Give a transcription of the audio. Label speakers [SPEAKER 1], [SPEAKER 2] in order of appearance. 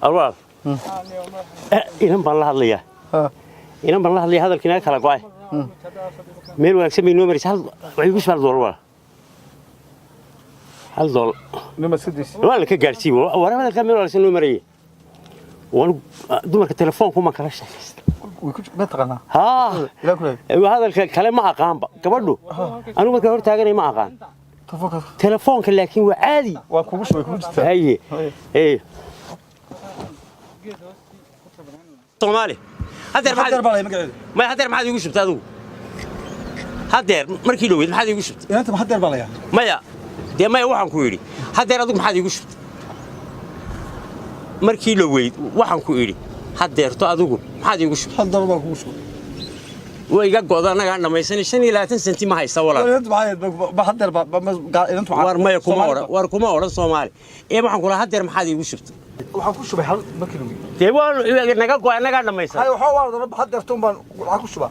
[SPEAKER 1] Alwaal, inan baan la hadlayaa. Inan baan la hadlaya, hadalkii naga kala go'ay. Meel wanaagsan bay noo maraysa. Hal waxay igu shubaa $1, walaal, $1.
[SPEAKER 2] Nima sidiis.
[SPEAKER 1] Waa la ka gaadhsiiy war hadalkaa meel wanaagsan noo marayay. Waan dumarka telefoonku maan kala sheekaysta.
[SPEAKER 2] Way ku ma taqaanaa?
[SPEAKER 1] Haa.
[SPEAKER 2] Ilaa ku leeyahay.
[SPEAKER 1] Hadalka kale ma aqaanba gabadhu, anigu markaan hor taaganay ma aqaan.
[SPEAKER 2] Telefoonka.
[SPEAKER 1] Telefoonka laakiin waa caadi.
[SPEAKER 2] Waa kugu shubay, kugu jirtaa.
[SPEAKER 1] Haye. Ee Soomaali hadeer.
[SPEAKER 2] Hadeer
[SPEAKER 1] maxaad
[SPEAKER 2] baa lay magaceedu.
[SPEAKER 1] Maya, hadeer maxaad iigu shubtay adigu? Hadeer markii dhoweyd maxaad iigu shubtay?
[SPEAKER 2] Inanta ma hadeer baa layaa?
[SPEAKER 1] Maya dee, maya, waxaan ku idhi hadeer adigu maxaad iigu shubtay markii dhoweyd? Waxaan ku idhi hadeerto adigu maxaad iigu shubtay?
[SPEAKER 2] $1 baa kugu shubay.
[SPEAKER 1] Way iga go'da, annagaan dhammaysanay. 25 senti ma haysta, walaal.
[SPEAKER 2] Inanta maxay ahayd? Ma hadeer baa inantu maxaa?
[SPEAKER 1] War maya, kuma odhan, war kuma odhan Soomaali ee waxaan ku lahaa hadeer maxaad iigu shubtay?
[SPEAKER 2] Waxaan ku shubay hal markii dhoweyd.
[SPEAKER 1] Dee waa naga go'ay, annagaan dhammaysanay.
[SPEAKER 2] Hay, waxaa waa hadeerto baan waxaan ku shubaa.